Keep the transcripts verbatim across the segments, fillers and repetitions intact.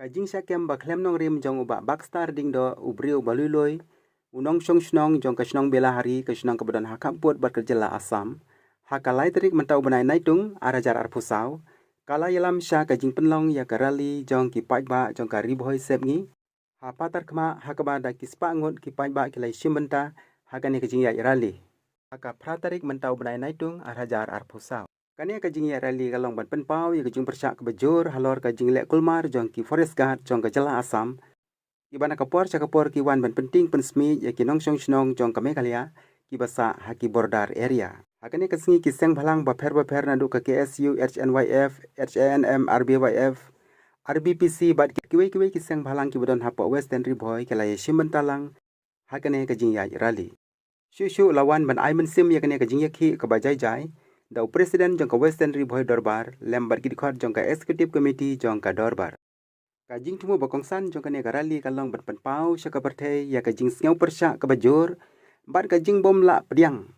Ka jingshah kem ba khlem nongrim jong u Bah Baxter Diengdoh, u briew ba lui lui, u nongshong shnong jong ka shnong Belahari, ka shnong kaba don ha khappud bad ka jylla Assam, ha ka lai tarik mynta u bnai Naitung ar hajar arphew saw, ka la ïalam sha ka jingpynlong ïa ka rally jong ki paidbah jong ka Ri Bhoi Sepngi ha Patharkhmah, ha kaba da ki spah ngut ki paidbah ki la ïashim bynta ha kane ka jingïaid rally ha ka phra tarik mynta u bnai Naitung ar hajar arphew saw. Kane ka jingïaid rally ka long ban pynpaw ïa ka jingpyrshah kaba jur halor ka jingleh kulmar jong ki forest guard jong ka jylla Assam, kiba na ka por sha ka por ki wan ban pynting pynsmit ïa ki nongshong shnong jong ka Meghalaya kiba sah ha ki border area. Ha kane ka sngi ki seng bhalang bapher bapher naduh ka K S U, H N Y F, H A N M, R B Y F, R B P C bad kiwei kiwei ki seng bhalang kiba don hapoh Western Ri Bhoi ki la ïashim bynta lang ha kane ka jingïaid rally. Shuh shuh la wan ban ai mynsiem ïa kane ka jingïakhih kaba jai jai da u President jong ka Western Ri Bhoi Dorbar lem bad ki dkhot jong ka Executive Committee jong ka Dorbar. Ka jingthmu ba kongsan jong kane ka rally ka long ban pynpaw sha ka pyrthei ïa ka jingsngew pyrshah kaba jur bad ka jingbym lah pdiang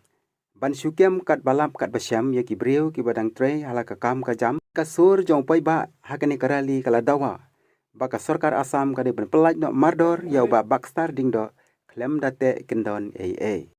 ban shu kem katba lap katba shem ïa ki briew kiba dang trei ha la ka kam ka jam. Ka sur jong u paidbah ha kane ka rally ka la dawa ba ka sorkar Assam ka dei ban pyllait noh mardor ïa u Bah Baxter Diengdoh khlem da teh kyndon ei ei.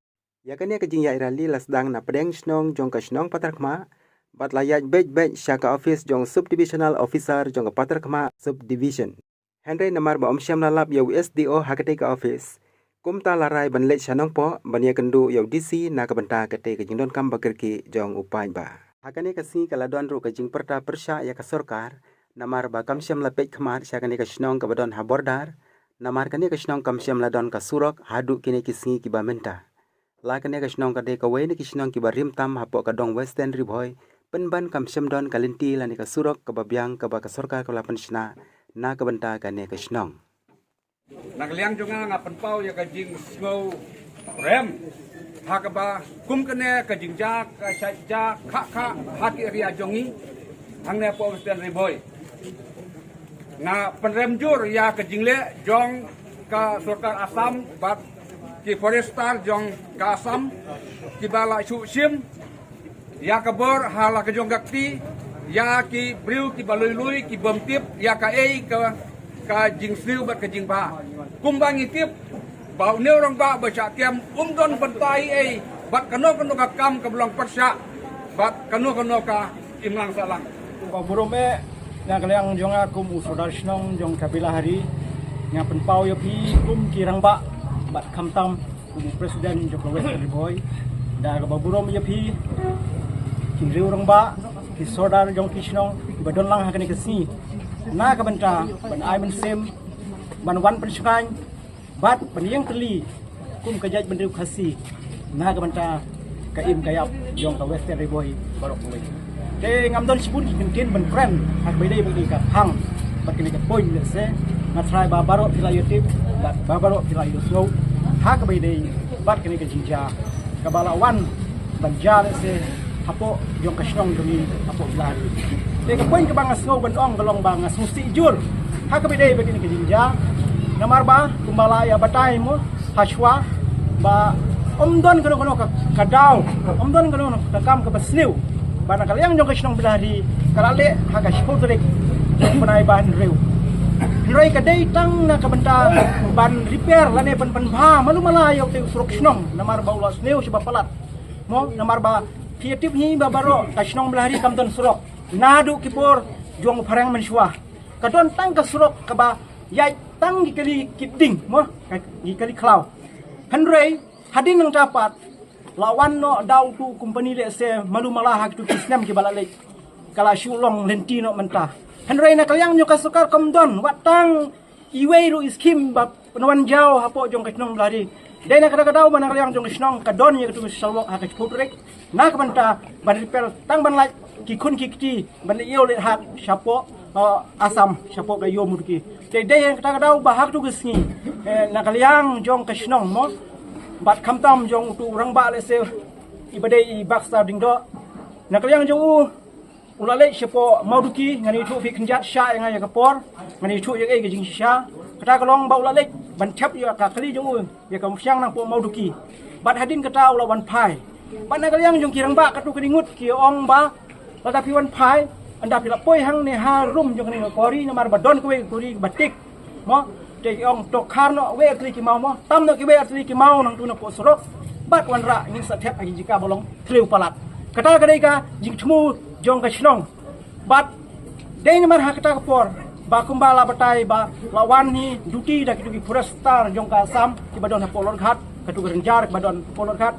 Ïa kane ka jingïaid rally la sdang na pdeng shnong jong ka shnong Patharkhmah bad la ïaid beit beit sha ka office jong Sub Divisional Officer jong ka Patharkhmah Sub Division. Hynrei namar ba ym shym la lap ïa u S D O ha katei ka office, kumta la rai ban leit sha Nongpoh ban ïakynduh ïa u D C na ka bynta katei ka jingdonkam ba kyrkieh jong u paidbah. Ha kane ka sngi ka la don ruh ka jingpyrta pyrshah ïa ka sorkar namar ba kam shym la peit khmat sha kane ka shnong kaba don ha border, namar kane ka shnong kam shym la don ka surok haduh kine ki sngi kiba mynta. La kane ka shnong ka dei kawei na ki shnong kiba rim tam hapoh ka dong Western Ri Bhoi, pynban kam shym don ka lynti lane ka surok kaba biang kaba ka sorkar ka la pynshna na ka bynta kane ka shnong. Na ka liang jong nga, nga pynpaw ïa ka jingsngew rem ha kaba kum kane ka jingjia ka shah jia khah khah ha ki area jong ngi hangne hapoh Western Ri Bhoi. Nga pynrem jur ïa ka jingleh jong ka sorkar Assam bad ki forester jong ka Assam kiba la shu shim ïa ka bor ha la ka jong ka kti ïa ki briew kiba lui lui, kibym tip ïa kaei ka, ka jingsniew bad ka jingbha. Kumba ngi tip ba une u rangbah ba shah kem um don bynta ei ei bad kano kano ka kam kaba long pyrshah bad kano kano ka imlang sahlang. Kaba burom eh, na ka liang jong nga kum u sordar shnong jong ka Belahari, nga pynpaw ïa phi kum ki rangbah bad khamtam kum u president jong ka Western Ri Bhoi. Da kaba burom ïa phi ki riew rangbah, ki sordar jong ki shnong kiba don lang ha kane ka sngi na ka bynta ban ai mynsiem, ban wan pynshngaiñ bad ban ïeng tylli kum ka jaitbynriew Khasi na ka bynta ka im ka ïap jong ka Western Ri Bhoi baroh kawei. Te ngam don shibun ki kyntien ban kren ha kaba ïadei bad kane ka phang bad kane ka point, lehse nga tharai ba baroh phi la ïoh tip bad ba baroh phi la ïoh sngew ha kaba ïadei bad kane ka jingjia kaba la wan ban jia, lehse hapoh jong ka shnong jong ngi hapoh Belahari. Te ka point kaba nga sngew ban ong ka long ba nga sngewsih jur ha kaba ïadei bad kane ka jingjia. Namar ba kumba la ïa batai mo hashwa ba ym don kano kano ka, ka daw, ym don kano kano ka kam kaba sniew ba na ka liang jong ka shnong Belahari ka la leh ha ka shiphew tarik jong u bnai ba hynriew. Hynrei ka dei tang na ka bynta ban repair lane ban pynbha malu mala ïa utei u surok shnong namar ba u la sniew shibun palat. Mo, namar ba phi ïa tip hi ba baroh ka shnong Belahari kam don surok naduh ki por jong u phareng mynshuwa. Ka don tang ka surok kaba ïaid tang ki kali ki ding, mo, ka, ki kali khlaw. Hynrei hadien nangta pat la wan noh da utu u company, lehse malu mala ha kitu ki snem kiba la leit ka la shu long lynti noh mynta. Hynrei na ka liang jong ka sorkar kam don wat tang iwei ruh i skim ba pynwan jaw hapoh jong ka shnong Belahari. Dei na kata ka daw ba na ka liang jong ka shnong ka don ïa katu ka sidewalk ha ka shiphew tarik na ka bynta ban repair tang ban lait ki khun ki kti ban leit ïew leit hat shapoh, uh, Assam, shapoh ka Ïew Mawduki. Te dei na kata ka daw ba ha katu ka sngi, eh, na ka liang jong ka shnong mo bad khamtam jong utu u rangbah, lehse i ba dei i Baxter Diengdoh, na ka liang jong u u la leit shapoh Mawduki. Ngan ïathuh phi khyndiat sha ïa nga ïa ka por, ngan ïathuh ïa kaei ka jingshisha. Kata ka long ba u la leit ban thep ïa ka kali jong u ïa ka umphniang nangpoh Mawduki. Bad hadien kata u la wan phai. Bad na ka liang jong ki rangbah katu ka dei ngut ki ong ba lada phi wan phai Ynda phi la poi hangne ha rum jong kane ka kwari, namar ba don kawei ka kwari ba tik. Mo, te ki ong to khar noh wei ar tylli ki maw mo. Tam noh ki wei ar tylli ki maw nangtu napoh surok. Bad wanrah ngin sa thep ha ki jaka ba long thriew palat. Kata ka dei ka jingthmu jong ka shnong. Bad dei namar ha kata ka por ba kumba la batai ba la wan hi duty da kitu ki forester jong ka Assam kiba don hapoh Lorghat, katu ka ranger kiba don hapoh Lorghat.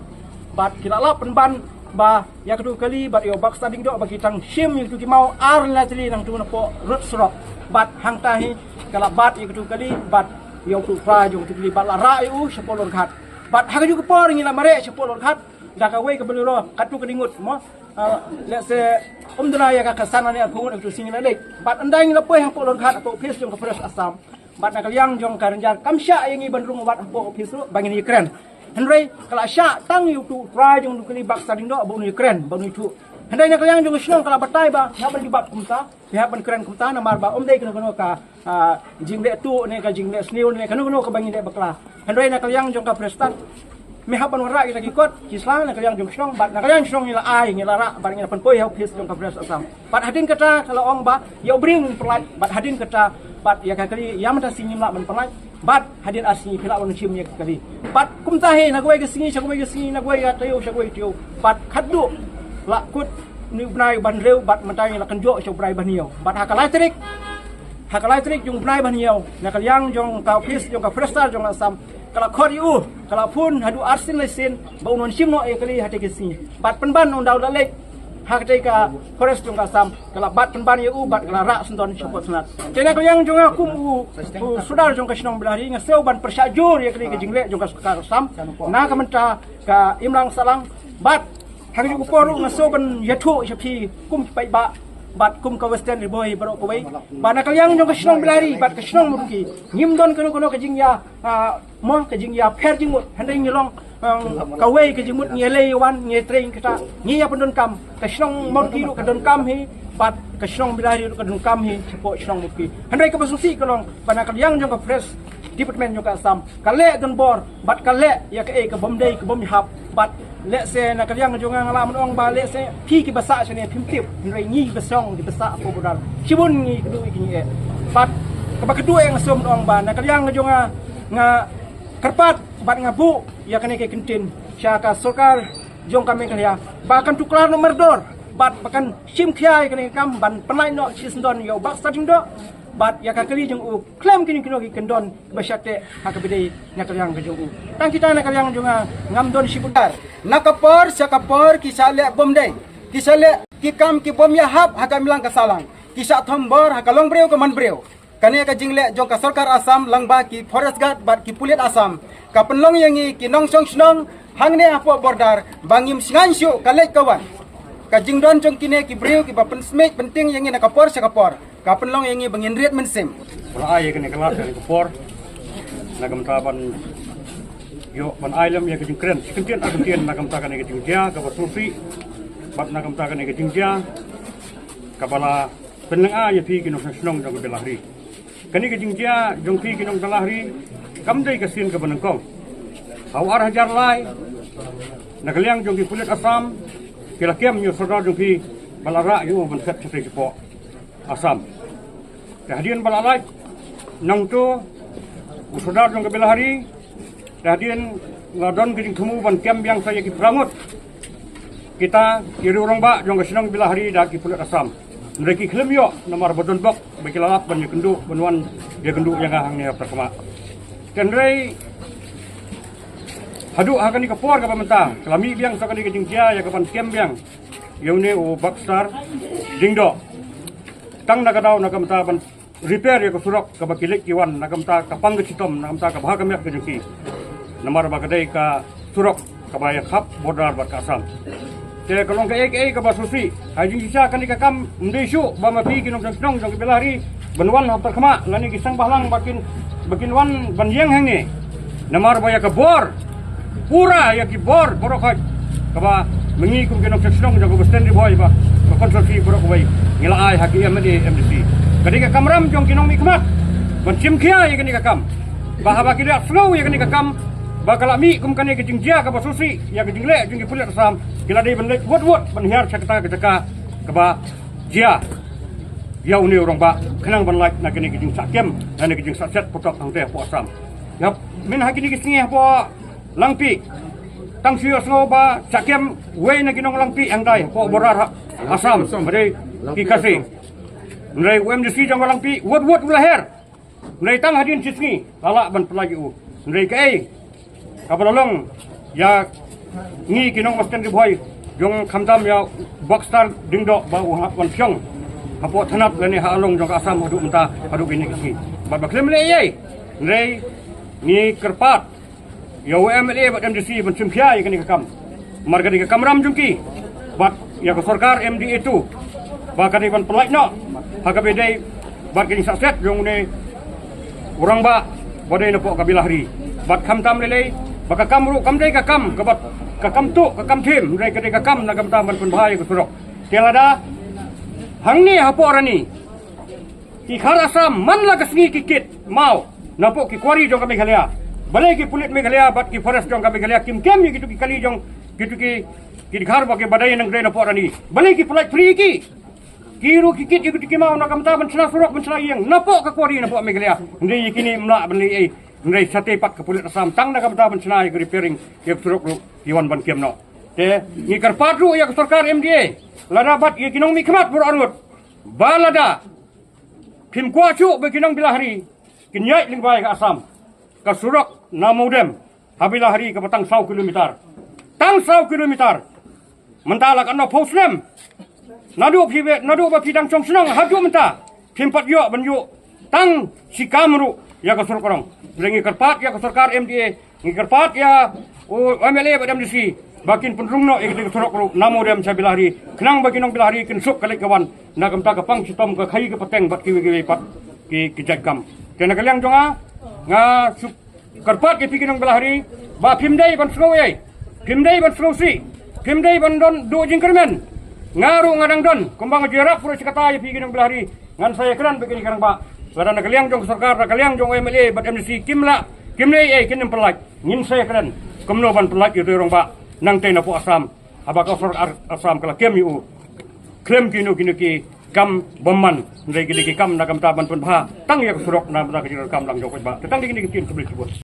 Bad ki la lap pynban ba ïa katu ka kali bad ïa u Baxter Diengdoh ba ki tang shim ïa katu ki maw ar lai tylli nangtu napoh rud surok. Bad hangta hi ka la bat ïa katu ka kali bad ïa utu u trai jong katu ka kali bad la rah ïa u shapoh Lorghat. Bad ha kajuh ka por ngi la mareh shapoh Lorghat da kawei ka Bolero, katu ka dei ngut mo. Ah, let's say, um duna ïa ka khatsan ne arphew ngut ha katu ka sngi la leit. Bad ynda ngi la poi hapoh Lorghat hapoh office jong ka Forest Assam. Bad na ka liang jong ka ranger kam shah ïa ngi ban rung wat hapoh office ruh ba ngin ïakren. Hynrei ka la shah tang ïa utu u trai jong katu ka kali Baxter Diengdoh ba un ïakren, ba un ïathuh. Hynrei na ka liang jong ka shnong ka la batai ba ngi hap ban jubab kumta, ngi hap ban kren kumta namar ba um dei kano kano ka, ah, jingleh tuh ne ka jingleh sniew ne kano kano kaba ngi leh bakla. Hynrei na ka liang jong ka forester, me hap ban wanrah kita ki kot ki sla na ka liang jong ka shnong, bad na ka liang shnong ngi la ai, ngi la rah bad ngi la pynpoi ha office jong ka Forest Assam. Bad hadien kata ka la ong ba ïa u briew ngin pynlait, bad hadien kata bad ïa ka kali ïa mynta sngi ngim lah ban pynlait. Bad hadien ar sngi phi lah ban shim ïa ka kali. Bad kumta hi na kawei ka sngi sha kawei ka sngi, na kawei ka taïew sha kawei ka taïew. Bad khatduh la kut une u bnai ba hynriew bad mynta ngi la kynjoh sha u bnai ba hynñiew. Bad ha ka lai tarik, ha ka lai tarik jong u bnai ba hynñiew, na ka liang jong ka office jong ka forester jong ka Assam ka la khot ïa u, ka la phone haduh arsien laisien ba un wan shim noh ïa ka kali ha katei ka sngi. Bad pynban ynda u la leit ha katei ka forest jong ka Assam ka la bat pynban ïa u bad ka la rah syndon shapoh tnat. Te na ka liang jong nga kum u, u sordar jong ka shnong Belahari nga sngew ban pyrshah jur ïa kane ka jingleh jong ka sorkar Assam na ka bynta ka imlang sahlang. Bad ha kajuh ka por ruh nga sngew ban ïathuh sha phi kum ki paidbah bad kum ka Western Ri Bhoi baroh kawei ba na ka liang jong ka shnong Belahari bad ka shnong Mawryngki ngim don kano kano ka jingïa, ah, mo, ka jingïapher jingmut. Hynrei ngi long, um, kawei ka jingmut, ngi ïaleh ïawan, ngi ïatrei kata, ngi ïa pyndonkam. Ka shnong Mawryngki ruh ka donkam hi bad ka shnong Belahari ruh ka donkam hi shapoh shnong Mawryngki. Hynrei kaba sngewsih ka long ba na ka liang jong ka Forest Department jong ka Assam ka leh donbor bad ka leh ïa kaei ka bym dei ka bym ïahap. Bad lehse na ka liang jong nga nga lah ban ong ba lehse phi kiba sah shane phim tip, hynrei ngi kiba shong kiba sah hapoh border shibun ngi kynduh ïa ki jingeh. Bad kaba khatduh nga sngew ban ong ba na ka liang jong nga nga kyrpad bad nga buh ïa kane ka kyntien sha ka sorkar jong ka Meghalaya ba kan tuklar noh mardor bad ba kan shim khia ïa kane ka kam ban pynlait noh shisyndon ïa u Baxter Diengdoh bad ïa ka kali jong u khlem kino kino ki kyndon ba shah teh ha kaba dei na ka liang ka jong u. Tang kita na ka liang jong nga ngam don shibun. Na ka por sha ka por ki shah leh bym dei, ki shah leh ki kam ki bym ïahap ha ka imlang ka sahlang, ki shah thombor ha ka long briew ka man briew. Kane ka jingleh jong ka sorkar Assam lyngba ki forest guard bad ki pulit Assam ka pynlong ïa ngi ki nongshong shnong hangne hapoh border ba ngim shngaiñ shuh ka leit ka wan. Ka jingdon jong kine ki briew kiba pynsmit pynting ïa ngi na ka por sha ka por ka pynlong ïa ngi ba ngin rit mynsiem. Ba la ai ïa kane ka lad kane ka por na ka bynta ban ïoh ban ai lem ïa ka jingkren shi kyntien ar kyntien na ka bynta kane ka jingjia kaba sngewsih bad na ka bynta kane ka jingjia kaba la pynlyngngoh ïa phi ki nongshong shnong jong ka Belahari. Kane ka jingjia jong phi ki nong Belahari kam dei ka sien kaba nyngkong. Ha u ar hajar lai na ka liang jong ki pulit Assam ki la kem ïa u sordar jong phi ba la rah ïa u ban phet shatei shapoh Assam. Te hadien ba la lait nangto u sordar jong ka Belahari, te hadien la don ka jingthmu ban kem biang sa ïa ki phra ngut kita ki riew rangbah jong ka shnong Belahari da ki pulit Assam. Hynrei ki khlem ïoh namar ba don bok ba ki la lap ban ïakynduh ban wan ïakynduh ïa nga hangne ha Pyrkhmat. Te hynrei haduh ha kane ka por kaba mynta ka la mih biang sa kane ka jingjia ïa ka ban kem biang ïa une u Baxter Diengdoh. Tang na ka daw na ka bynta ban repair ïa ka surok kaba ki leit ki wan na ka bynta ka pang ka chitom na ka bynta ka bha ka miat ka jong ki. Namar ba ka dei ka surok kaba ïa khap border bad ka Assam. Te ka long kaei kaei kaba sngewsih. Ha jingshisha kane ka kam ym dei shuh ba ma phi ki nongshong shnong jong ka Belahari ban wan ha Pyrkhmat lane ki seng bhalang ba kin, ba kin wan ban ïeng hangne. Namar ba ïa ka bor pura ïa ki bor baroh khoit kaba ma ngi kum ki nongshong shnong jong ka Western Ri Bhoi bad ka constituency baroh kawei ngi la ai ha ki MLA MDC. Ka dei ka kamram jong ki nongmihkhmat ban shim khia ïa kane ka kam. Ba haba ki la sngew ïa kane ka kam ba ka la mih kum kane ka jingjia kaba sngewsih ïa ka jingleh jong ki pulit Assam ki la dei ban leit wut wut ban hiar sha kata ka jaka kaba jia. ïa une u rangbah khnang ban lait na kine ki jingshah kem, na kine ki jingshah set putok hangte hapoh Assam. Ïa, mynha kine ki sngi hapoh Langpih, tang shu ïohsngew ba shah kem wei na ki nong Langpih hangtai hapoh border ha Assam, hynrei ki Khasi. Hynrei u MDC jong ka Langpih, wut wut u la her. Hynrei tang hadien shi sngi la lah ban pynlait ïa u. Hynrei kaei kaba la long ïa ngi ki nong Western Ri Bhoi, jong khamtam ïa u Bakstar Lyngdoh ba u hap wan shong hapoh thanat lane ha Along jong ka Assam haduh mynta, haduh kine ki sngi. Bad ba khlem leh ei ei, hynrei ngi kyrpad ïa u MLA bad MDC ban shim khia ïa kane ka kam. Namar kane ka kamram jong ki bad ïa ka sorkar MDA tu ba ka dei ban pynlait noh ha kaba ïadei bad ka jingshah set jong une u rangbah ba dei napoh ka Bilahari. Bad khamtam lei lei ba ka kam ruh kam dei ka kam kaba, ka kam tuh, ka kam thiem, hynrei ka dei ka kam na ka bynta ban pynbha ïa ka surok. Te lada hangne hapoh Rani ki Khar Assam man la ka sngi ki kit maw napoh ki quarry jong ka Meghalaya, balei ki pulit Meghalaya bad ki forest jong ka Meghalaya kim kem ïa kitu ki kali jong kitu ki, ki Dkhar ba ki ba dei nang dei napoh Rani? Balei ki pynlait free ki? Ki ruh ki kit ïa kitu ki maw na ka bynta ban shna surok, ban shna ïing napoh ka quarry napoh Meghalaya. Hynrei ïa kine ym lah ban leh ei. Hynrei shatei pat ka pulit Assam tang na ka bynta ban shna ïa ka repairing ïa ka surok ruh ki wan ban kem noh. Te ngi kyrpad ruh ïa ka sorkar MDA, lada bad ïa ki nongmihkhmat baroh arngut, ba lada phim kwah shuh ba ki nong Bilahari kin ïaid lyngba ïa ka Assam, ka surok na Mawdem ha Bilahari kaba tang saw kilometer. Tang saw kilometer. Mynta la katno phew snem naduh phi, naduh ba phi dang shong shnong haduh mynta phim pat ïoh ban ïoh tang shi kam ruh ïa ka surok rong. Hynrei ngi kyrpad ïa ka sorkar MDA, ngi kyrpad ïa u MLA bad MDC ba kin pynrung noh ïa ka surok ruh na Mawdem sha Bilahari, khnang ba ki nong Bilahari kin suk ka leit ka wan na ka bynta ka pang shitom, ka khaïi ka pateng bad kiwei kiwei pat ki, ki jait kam. Te na ka liang jong nga, nga suk kyrpad ïa phi ki nong Bilahari ba phim dei ban sngew ei, phim dei ban sngewsih, phim dei ban don duh jingkyrmen. Nga ruh nga dang don kumba nga ju ïarap pura shi katta ïa phi ki nong Bilahari. Ngan sa ïakren bad kine ki rangbah, lada na ka liang jong ka sorkar, na ka liang jong u MLA bad MDC kim lah, kim leh ei, kim pynlait, ngin sa ïakren kumno ban pynlait ïa uto u rangbah nangtei napoh Assam. Haba ka sorkar Assam ka la kem ïa u khlem kino kino ki kam bymman, hynrei kine ki kam na ka bynta ban pynbha tang ïa ka surok na ka bynta ka jingdonkam lang jong u paidbah. Te tang kine ki ktien, khublei shibun.